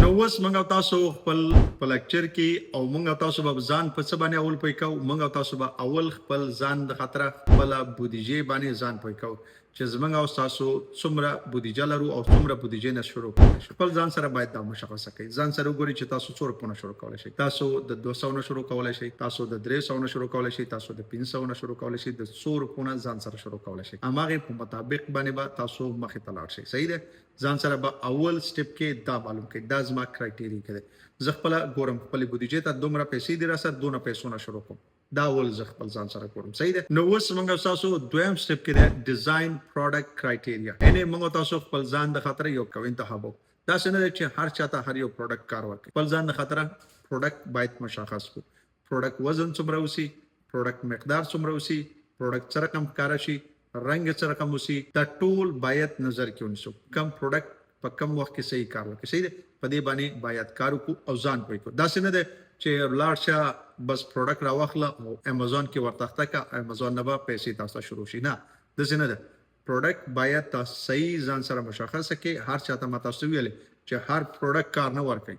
نو اوس موږ او تاسو خپل په لکچر کې او موږ او تاسو به ځان په څه باندې اول پوه کوو؟ موږ او تاسو به اول خپل ځان د خاطره خپله بودیجې باندې ځان پوه کوو چې زمونږ او ستاسو څومره بودیجه لرو او څومره بودیجې نه شروع کولی شو. خپل ځان سره باید دا مشخصه کړئ، ځان سره وګورئ چې تاسو څو روپو نه شروع کولی شئ. تاسو د 200 نه شروع کولی شئ، تاسو د 300 نه شروع کولی شئ، تاسو د 500 نه شروع کولی شئ، د څو روپو نه ځان سره شروع کولی شئ، هماغې په مطابق باندې به تاسو مخې ته لاړ شئ. صحیح ده؟ ځان سره به اول سټپ کې دا معلوم کړئ، دا زما کرایټیریا کې دی، زه خپله ګورم خپلې بودیجې ته، دومره پیسې دي راسره، دونه پیسو نه شروع کوم. دا اول زه خپل ځان سره ګورم. صحیح ده؟ نو اوس موږ تاسو دویم سټپ کې ده ډیزاین پروډکټ کرایټیریا، یعنی موږ تاسو خپل ځان د خاطر یو کو انتخابو. داسې نه ده چې هر چاته هر یو پروډکټ کار ورکړي. خپل ځان د خاطر پروډکټ باید مشخص کو، پروډکټ وزن څومره اوسي، پروډکټ مقدار څومره اوسي، پروډکټ څه رقم ښکاره شي، رنګ یې څه رقم اوسي، دا ټول باید نظر کې ونیسو، کم پروډکټ په کم وخت کې صحیح کار وکړي. صحیح ده؟ په دې باندې باید کار وکړو او ځان پوه کړو. داسې نه ده چې لاړ شه، بس پروډکټ راواخله او امیزون کې ورته اخته که، امیزون نه به پیسې تاسو ته شروع شي. نه، داسې نه ده. پروډکټ باید تاسو صحیح ځان سره مشخصه کړئ. هر چاته، ما تاسو ویلې چې هر پروډکټ کار نه ورکوي.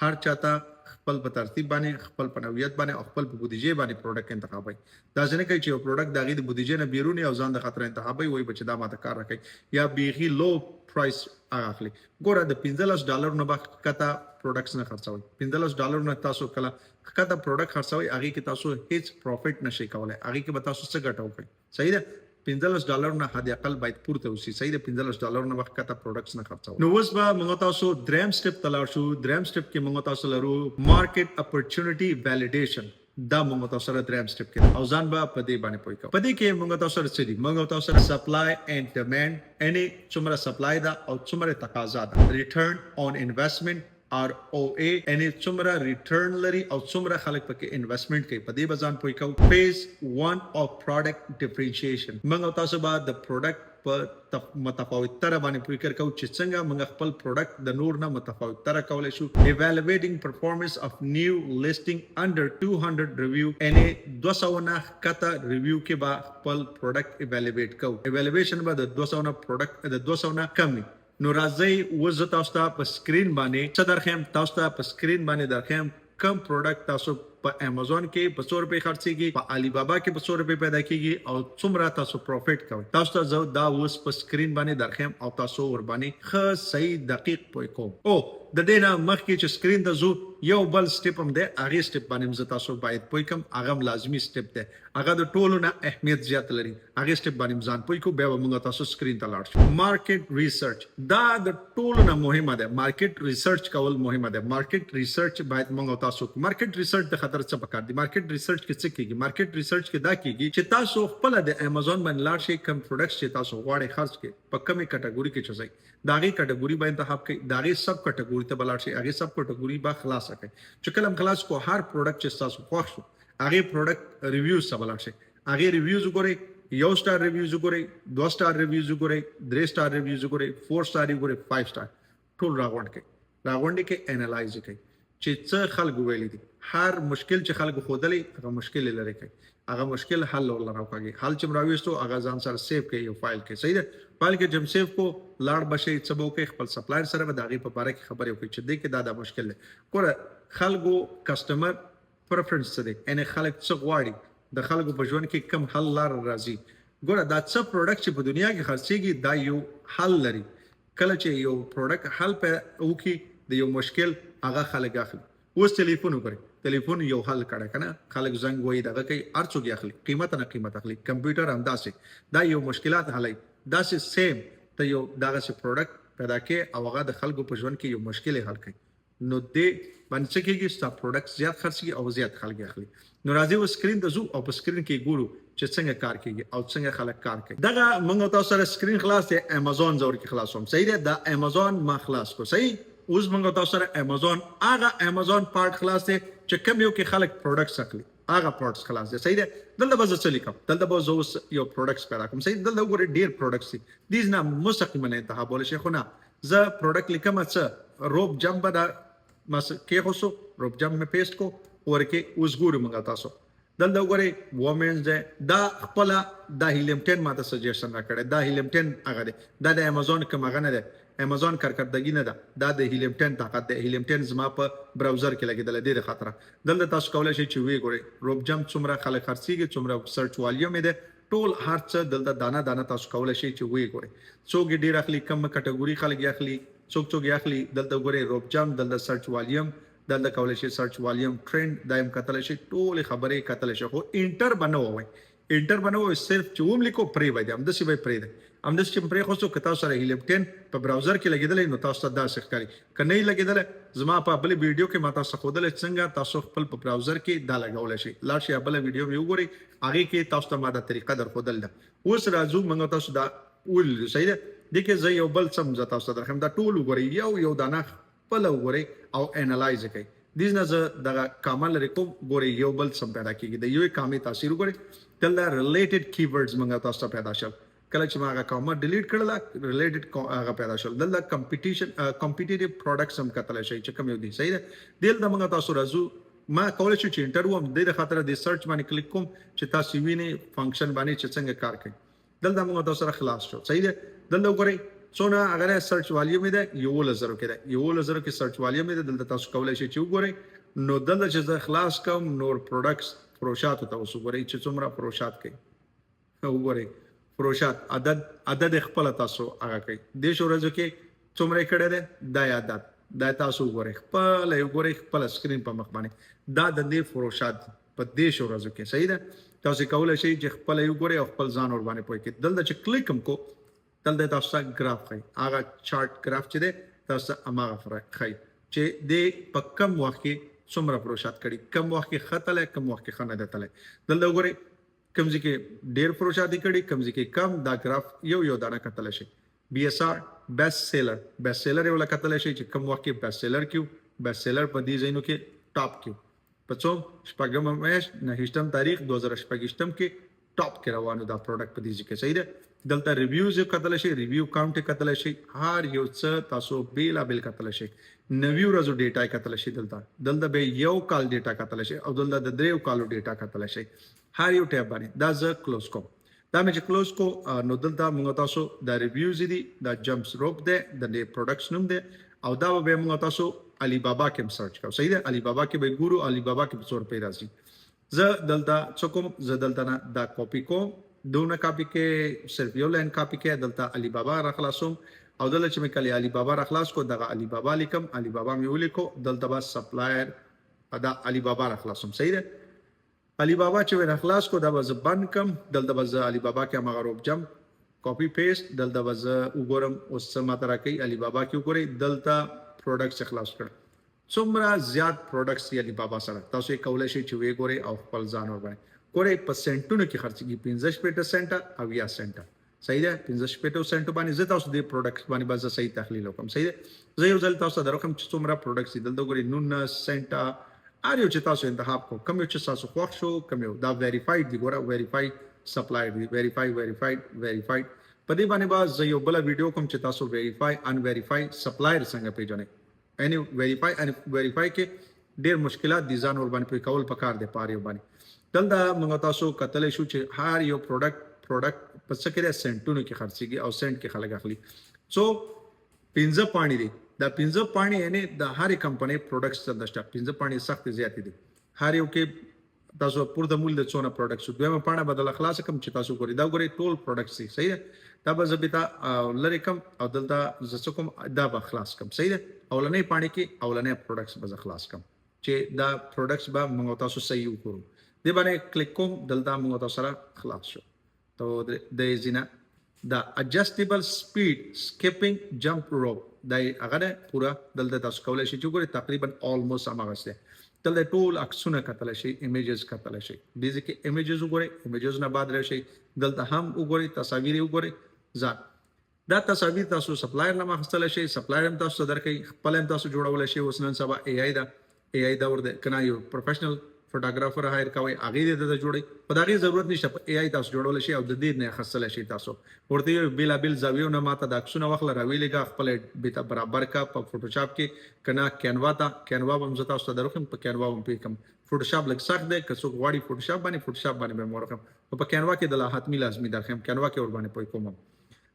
هر چاته خپل په ترتیب باندې، خپل په نوعیت باندې او خپل په بودیجې باندې پروډکټ انتخابوي. داسې نه کوي چې یو پروډکټ د هغې د بودیجې نه بیرونی او ځان د خاطر انتخابوي، وایي به چې دا ماته کار راکوي، یا بیخي لو پرایس هغه اخلي. ګوره، د 15 ډالر نه به ښکته پروډکټس نه خرڅوي. 15 ډالر نه تاسو کله ښکته پروډکټ خرڅوي، هغې کې تاسو هیڅ پروفیټ نشئ کولی، هغې کې به تاسو څه ګټه وکړئ؟ صحیح ده؟ 15 ډالر نه حد اقل باید پورته اوسي. صحیح ده؟ 15 ډالر نه ښکته پروډکټس نه خرڅوي. نو اوس به موږ تاسو دریم سټپ ته لاړ شو. دریم سټپ کې موږ تاسو لرو مارکیټ اپورتونټي ویلیډیشن. دا موږ تاسو سره دریم سټپ کې او ځان به په دې باندې پوه کوو. په دې کې موږ تاسو سره څه دي؟ موږ تاسو سره سپلای اینډ ډیماند، یعنی څومره سپلای ده او څومره تقاضا ده. ریټرن آن انویسټمنټ، ROA، یعنی څومره ریټرن لري او څومره خلک پکې انویسټمنټ کوي، په دې به ځان پوه کوو. فیز 1 آف پروډکټ ډیفرینشیشن، موږ تاسو به د پروډکټ په متفاوت تر باندې فکر کوو چې څنګه موږ خپل پروډکټ د نور نه متفاوت تر کولای شو. Evaluating performance of new listing under 200 review، یعنی 200 نه ښکته ریویو کې به خپل پروډکټ ایوالویټ کوو. ایوالویشن به د 200 نه پروډکټ د 200 نه کم وي. نو راځئ، اوس زه تاسو ته په سکرین باندې څه درښیم؟ تاسو ته په سکرین باندې درښیم کم پروډکټ تاسو په امیزون کې په څو روپۍ خرڅیږي، په علی بابا کې په څو روپۍ پیدا کیږي او څومره تاسو پروفیټ کوئ. تاسو ته زه دا اوس په سکرین باندې درښیم او تاسو ورباندې ښه صحیح دقیق پوه کوم. او د دې نه مخکې چې سکرین ته ځو، یو بل سټپ هم دی، هغې سټپ باندې هم زه تاسو باید پوه کړم. هغه هم لازمي سټپ دی، هغه د ټولو نه اهمیت زیات لري. هغې سټپ باندې هم ځان پوه کړو، بیا به موږ تاسو سکرین ته لاړ شو. مارکیټ ریسرچ، دا د ټولو نه مهمه ده. مارکیټ ریسرچ کول مهمه ده. مارکیټ ریسرچ باید موږ تاسو، مارکیټ ریسرچ د خاطر څه پکار دي؟ مارکیټ ریسرچ کې څه کیږي؟ مارکیټ ریسرچ کې دا کیږي چې تاسو خپل د امیزون باندې لاړ شئ، کوم پروډکټس چې تاسو غواړئ خرڅ کړئ، په کومې کټګوري کې چې ځئ، د هغې کټګوري به انتخاب کړئ، د هغې سب کټګوري ته به لاړ شئ، هغې سب کټګوري به خلاصه کړئ. چې کله هم خلاص کو، هر پروډکټ چې تاسو خوښ شو، هغې پروډکټ ریویوز ته به لاړ شئ، هغې ریویوز وګورئ. یو سټار ریویوز وګورئ، دوه سټار ریویوز وګورئ، درې سټار ریویوز وګورئ، فور سټار وګورئ، فایو سټار، ټول راغونډ کړئ، راغونډ کړئ، انالایز کړئ چې څه خلکو ویلي دي. هر مشکل چې خلکو ښودلی، هغه مشکل یې لرې کړئ، هغه مشکل حل ورله راوکاږي. حل چې راویستو، هغه ځان سره سیو کړئ یو فایل کې. صحیح ده؟ فایل کې چې سیو کو، لاړ به شئ، څه به وکړئ؟ خپل سپلایر سره به د هغې په باره کې خبرې وکړئ چې دې کې دا دا مشکل دی. ګوره، خلکو کسټمر پریفرنس څه دی؟ یعنی خلک څه غواړي؟ د خلکو په ژوند کې کم حل لار راځي؟ ګوره، دا څه پروډکټ چې په دنیا کې خرڅیږي، دا یو حل لري. کله چې یو پروډکټ حل وکړي د یو مشکل، هغه خلک اخلي. اوس ټلیفون وګورئ، ټلیفون یو حل کړی کنه، خلک زنګ وایي، دغه کوي، هر څوک یې اخلي، قیمت نه قیمت اخلي. کمپیوټر همداسې دا یو مشکلات حلوي. داسې سیم ته یو دغسې پروډکټ پیدا کړي او هغه د خلکو په ژوند کې یو مشکل حل کړي، نو دې باندې څه کېږي؟ ستا پروډکټ زیات خرڅېږي او زیات خلک یې اخلي. نو راځي اوس سکرین ته ځو او په سکرین کې ګورو چې څنګه کار کیږي او څنګه خلک کار کوي. دغه موږ تاسو سره سکرین خلاص دی، امیزون زور کې خلاصوم. صحیح دی؟ دا امیزون ما خلاص کو. صحیح، اوس موږ تاسو سره امیزون، هغه امیزون پارت خلاص دی چې کوم یو کې خلک پروډکټس اخلي، هغه پارټس خلاص دی. صحیح دی؟ دلته به زه څه لیکم؟ دلته به زه اوس یو پروډکټس پیدا کوم. صحیح، دلته وګورئ، ډیر پروډکټس دي، these نه مستقیما انتخابول شي، خو نه، زه پروډکټ لیکم. څه روب جمپ به دا ما کېښوسو، روب جمپ مې پیسټ کو ورکې. اوس ګورو موږ تاسو، دلته وګورئ، وومنز دی. دا خپله دا هیلیم 10 ماته سجیشن راکړی. دا هیلیم 10 هغه دی، دا د امیزون کوم هغه نه دی. امیزون کارکردګي نه ده، دا د هیلیم 10 طاقت دی. هیلیم 10 زما په براوزر کې لګیدل دی. د خاطر دلته تاسو کولای شئ چې وی ګورئ روپ جمپ څومره خلک خرڅیږي، څومره سرچ والیوم دی، ټول هر څه دلته دانه دانه تاسو کولای شئ چې وی ګورئ. څوک یې ډیر اخلي، کم کټګوري خلک یې اخلي، څوک څوک یې اخلي. دلته وګورئ روپ جمپ، دلته سرچ والیوم، دلته کولای شئ سرچ والیوم ټرند دا هم کتلی شئ، ټولې خبرې کتلی شئ. خو انټر به نه ووایئ، انټر به نه ووایئ، صرف چې وم لیکو پرې به دی، همداسې به یې پرېږدئ. همداسې چې پرېښوستو، که تاسو سره هیلیم 10 په براوزر کې لګېدلی نو تاسو ته داسې ښکاري، که نه یې لګېدلی زما په بلې ویډیو کې ما تاسو ته ښودلی څنګه تاسو خپل په براوزر کې دا لګولی شئ. لاړ شئ بله ویډیو مې وګورئ، هغې کې تاسو ته ما دا طریقه در ښودل ده. اوس راځو موږ تاسو دا ولیدو، صحیح ده. دې کې زه یو بل څه هم زه تاسو ته درښیم، دا ټول وګورئ، یو یو دانه خپله وګورئ او انالایز یې کړئ. دې نه زه دغه کامه لرې کوم، ګورئ یو بل څه پیدا کېږي، د یوې کامې تاثیر وګورئ. دلته ریلیټډ کیورډز موږ تاسو ته پیدا شول. کله چې ما هغه کامه ډیلیټ کړله، ریلیټډ هغه پیدا شول. دلته کمپیټیټیو پروډکټس هم کتلی شئ چې کوم یو دی، صحیح ده. دلته موږ تاسو راځو، ما کولی شو چې انټر ووهم، دې د خاطره د سرچ باندې کلیک کوم چې تاسو وینئ فنکشن باندې چې څنګه کار کوي. دلته موږ تاسو سره خلاص شو، صحیح ده. دلته وګورئ څونه هغه سرچ والیوم دی، 11,000 کې دی، 11,000 کې سرچ والیوم دی. دلته تاسو کولی شئ چې وګورئ. نو دلته چې زه خلاص کوم نور پروډکټس فروشاتو ته اوس وګورئ چې څومره فروشات کوي. وګورئ فروشات عدد، عدد خپله تاسو هغه کوي. دېرش ورځو کې څومره یې کړی دی، دا یې عدد، دا تاسو وګورئ، خپله یې وګورئ، خپله سکرین په مخ باندې. دا د دې فروشات دي په 30 ورځو کې، صحیح ده. تاسو کولی شئ چې خپله یې وګورئ او خپل ځان ورباندې پوه کړئ. دلته چې کلیک هم کو، دلته تاسو ته ګراف ښیي، هغه چارټ ګراف چې دی تاسو ته هماغه ښیي چې دې په کم وخت کې څومره فروشات کړي، کم وخت کې ښه تللی، کم وخت کې ښه نه دی تللی. دلته وګورئ کوم ځای کې ډېر فروشات یې کړي، کوم ځای کې کم. دا ګراف یو یو دانه کتلی شئ. بي اس آر بیسټ سیلر، بیسټ سیلر یې وله کتلی شئ چې کوم وخت کې بیسټ سیلر کې و، بیسټ سیلر په دې ځایونو کې ټاپ کې و. په څو شپږمه میاشت نهویشتم تاریخ 2026 کې ټاپ کې روان و دا پروډکټ په دې ځای کې، صحیح ده. دلته ریویوز یې کتلی شئ، ریویو کاونټ یې کتلی شئ، هر یو څه تاسو بېلابېل کتلی شئ. 90 ورځو ډیټا یې کتلی شئ. دلته به یو کال ډیټا کتلی شئ او دلته د دریو کالو ډیټا کتلی شئ، هر یو ټیب باندې. دا زه کلوز کوم، دا مې چې کلوز کو، نو دلته موږ تاسو دا ریویوز دي، دا جمپس روپ دی، د دې پروډکټس نوم دی، او دا به بیا موږ تاسو علي بابا کې هم سرچ کوو، صحیح ده. علي بابا کې به ګورو، علي بابا کې به څو روپۍ راځي. زه دلته څه کوم، زه دلته نه دا کاپي کوم، دونه کاپي کې صرف یو لاین کاپي کې، دلته علي بابا را خلاصوم. او دلته چې مې کله علي بابا را خلاص کو، دغه علي بابا لیکم، علي بابا مې ولیکو، دلته به سپلایر دا علي بابا را خلاصوم، صحیح ده. علي بابا چې مې را خلاص کو، دا به زه بند کم. دلته به زه علي بابا کې هماغه روپ جمپ کاپي پیسټ، دلته به زه وګورم اوس څه ماته راکوي. علي بابا کې وګورئ، دلته پروډکټس یې خلاص کړ، څومره زیات پروډکټس دي علي بابا سره، تاسو یې کولی شئ چې ویې ګورئ او خپل ځان ورباندې ګورئ. په سنټونو کې خرڅېږي، 65 سنټه او یا سنټه، صحیح ده. 65 سنټو باندې زه تاسو دې پروډکټس باندې به زه صحیح تحلیل وکړم، صحیح ده. زه یو ځل تاسو ته درکړم چې څومره پروډکټس دي. دلته وګورئ 19 سنټه، هر یو چې تاسو انتخاب کړو، کوم یو چې تاسو خوښ شو، کوم یو دا ویریفاید دي، ګوره ویریفاید سپلایر دي، ویریفای ویریفاید ویریفاید. په دې باندې به زه یو بله ویډیو کوم چې تاسو ویریفای ان ویریفای سپلایر څنګه پېژنئ. یعنی ویریفای ان ویریفای کې ډېر مشکلات دي، ځان ور باندې پوه کول پکار دی په هر یو باندې. دلته موږ تاسو کتلی شو چې هر یو پروډکټ په څه کې دی، سنټونو کې خرڅېږي او سنټ کې خلک اخلي. څو 5 پاڼې دي، دا 5 پاڼې یعنی د هرې کمپنۍ پروډکټس دلته شته. 5 پاڼې سختې زیاتې دي، هر یو کې تاسو پورته مول د څونه پروډکټس. دویمه پاڼه به دلته خلاصه کړم چې تاسو ګورئ، دا ګورئ ټول پروډکټس دي، صحیح ده. دا به زه بیرته لرې کړم او دلته زه څه کوم، دا به خلاص کړم، صحیح ده. اولنۍ پاڼې کې اولنۍ پروډکټس به زه خلاص کړم چې دا پروډکټس به موږ تاسو صحیح وګورو. دې باندې کلیک کوم، دلته موږ تاسو سره خلاص شو. ته د ځینه دا اډجسټیبل سپیډ سکیپینګ جمپ روپ، دا یې هغه دی پوره. دلته تاسو کولی شئ چې وګورئ، تقریبا آلموست هماغسې دی. دلته ټول عکسونه کتلی شئ، ایمیجز کتلی شئ. دې ځای کې ایمیجز وګورئ، ایمیجز نه بعد راشئ دلته هم وګورئ، تصاویر یې وګورئ. ځان دا تصاویر تاسو سپلایر نه اخیستلی شئ، سپلایر هم تاسو ته درکوي، خپله هم تاسو جوړولی شئ. اوس نن سبا ای آی ده، ای آی دور دی، که نه یو پروفیشنل فوټوګرافر هایر کوئ، هغې دې درته جوړوي، خو د هغې ضرورت نشته، په ای آی تاسو جوړولی شئ او د دې نه اخیستلی شئ. تاسو ورته یو بېلابېل زاویو نه ماته د عکسونه واخله، راویلېږه، خپله یې بېرته برابر کړه په فوټوشاپ کې، که نه کینوا ته، کینوا به هم زه تاسو ته درښیم، په کینوا به هم پوه کړم. فوټوشاپ لږ سخت دی، که څوک غواړي فوټوشاپ باندې، فوټوشاپ باندې به هم ورښیم، خو په کینوا کې د لا حتمي لازمي درښیم، کینوا کې ورباندې پوه کوم.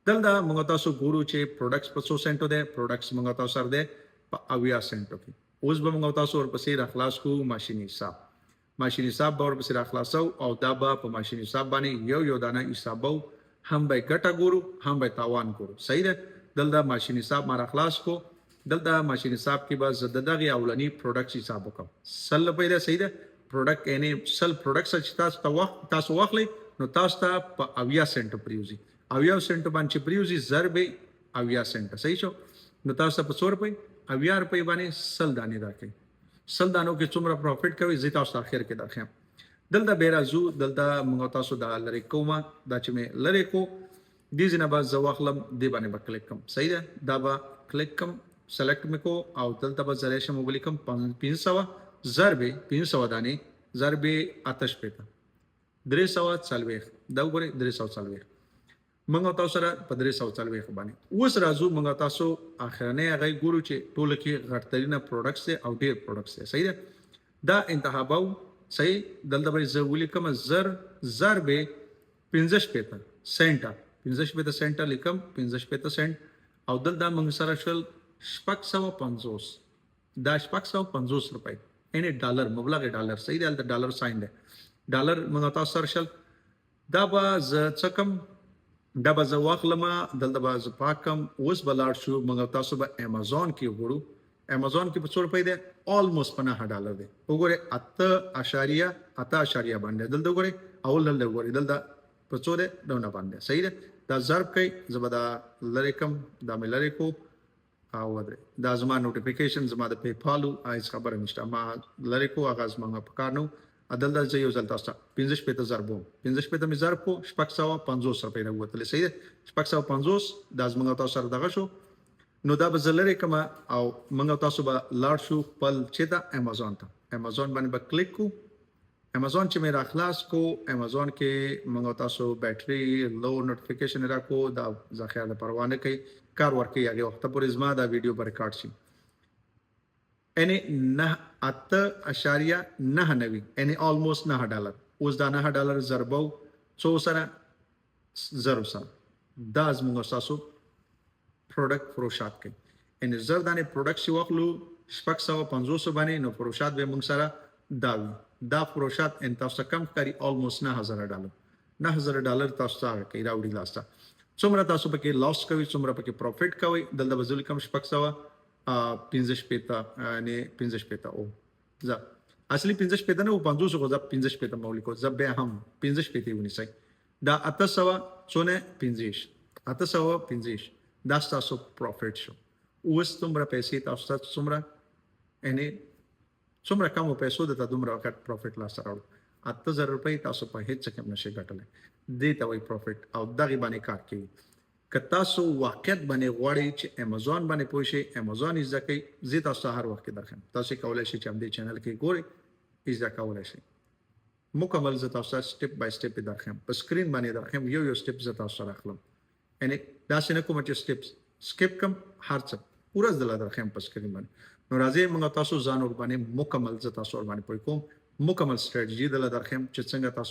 دلته موږ تاسو ګورو چې پروډکټس په څو سنټو دی. پروډکټس موږ تاسو سره دی په 70 سنټو کې. اوس به موږ تاسو ورپسې راخلاص کو ماشیني حساب. ماشین حساب به ورپسې راخلاصو او دا به په ماشین حساب باندې یو یو دانه حسابو، هم به ګټه ګورو، هم به تاوان ګورو. صحیح ده. دلته ماشین حساب ما راخلاص کو. دلته ماشین حساب کې به زه د دغې اولني پروډکټس حساب وکم. 100 روپۍ ده، صحیح ده. پروډکټ یعنی 100 پروډکټس چې تاسو ته وخت تاسو واخلئ، نو تاسو ته په 70 سنټو پریوزي. 70 سنټو باندې چې پریوزي، ضرب 70 سنټ، صحیح شو. نو تاسو ته په څو روپۍ، 70 روپۍ باندې 100 دانې راکوي. 100 دانو کې څومره پروفیټ کوي، زه تاسو ته اخر کې درښیم. دلته به راځو. دلته موږ تاسو دا لرې کومه، دا چې مې لرې کو، دې ځای نه به زه واخلم، دې باندې به کلیک کوم. صحیح ده. دا به کلیک کوم، سلیکټ مې کو او دلته به زه راشم، ولیکم 500 ضرب 500 دانې ضرب 68، 340. دا وګورئ، 340 موږ تاسو سره په 340 باندې. اوس راځو، موږ تاسو اخرنۍ هغه ګورو چې ټوله کې غټ ترینه پروډکټس دی او ډیر پروډکټس دی. صحیح ده. دا انتهابو، صحیح. دلته به زه ولیکم 1000 ضرب 65 سنټه، 65 سنټه لیکم، 65 سنټ. او دلته موږ سره شول 650. دا 650 روپۍ یعنی ډالر، مبلغ ډالر. صحیح دی. دلته ډالر ساين دی، ډالر موږ تاسو سره شل. دا به زه څه کوم؟ دا به زه واخلم، دلته به زه پاک کم. اوس به لاړ شو، موږ تاسو به امیزون کې وګورو. امیزون کې په څو روپۍ دی؟ آلموست په 9 ډالر دی. وګورئ، 8 اشاریه 8 اشاریه باندې. دلته وګورئ، اول دلته وګورئ، دلته په څو دی؟ دونه باندې. صحیح ده. دا ضرب کوي. زه به دا لرې کم. دا مې لرې کو او ودرې. دا زما نوټیفیکیشن زما د پیپالو، هیڅ خبره نشته. ما لرې کو، هغه زما په کار نو. دلته زه یو ځل تاسو ته 65 ضربوم. 65 مې ضرب کو، 650 روپۍ راووتلې. صحیح ده. 650 دا زموږ تاسو سره دغه شو. نو دا به زه لرې کړم او موږ تاسو به لاړ شو خپل چې ته امیزون ته. امیزون باندې به کلیک کو. امیزون چې مې راخلاص کو، امیزون کې موږ تاسو بیټری لو نوټیفیکیشن راکو. دا ذخیره د پروا نه کوي، کار ورکوي. هغې وخته پورې زما دا ویډیو به ریکارډ شي. یعنی 8.99، یعنی آلموست 9 ډالر. اوس دا 9 ډالر ضربو څو سره؟ 1000 سره. دا زموږ تاسو پروډکټ فروشات کوي. یعنی 1000 دانې پروډکټ چې واخلو 650 باندې، نو فروشات به موږ سره دا وي. دا فروشات ان تاسو ته کم ښکاري، آلموست 9000 ډالر، 9000 ډالر تاسو ته هغه کوي راوړي لاسته. څومره تاسو پکې لاس کوي، څومره پکې پروفیټ کوي؟ دلته به زه لیکم 665، یعنی 65. او زه اصلي 65 نه و، 50 خو زه 65 ما ولیکو. زه بیا هم 65 ونیسئ. دا 800 څونه 25، 825 دا ستاسو پروفیټ شو. اوس څومره پیسې تاسو ته، څومره، یعنی څومره کمو پیسو د ته دومره غټ پروفیټ لاسته راوړو. 8000 روپۍ تاسو په هیڅ کې هم نشئ ګټلی. دې ته وایي پروفیټ او دغې باندې کار کوي. که تاسو واقعیت باندې غواړئ چې امیزون باندې پوه شئ، امیزون یې زده کړئ، زه تاسو ته هر وخت کې درخم. تاسو کولای شئ چې همدې چینل کې ګورئ، زده کولای شئ مکمل. زه تاسو ته سټپ بای سټپ درخم، په سکرین باندې درخم. یو یو سټپ زه تاسو سره اخلم، یعنی داسې نه کوم چې سټپس سکیپ کم. هر څه پوره زه درخم په سکرین باندې. نو راځئ، موږ تاسو ځان ور باندې مکمل زه تاسو ور باندې پوه کوم، مکمل ستراتیژي دله درخم چې څنګه تاسو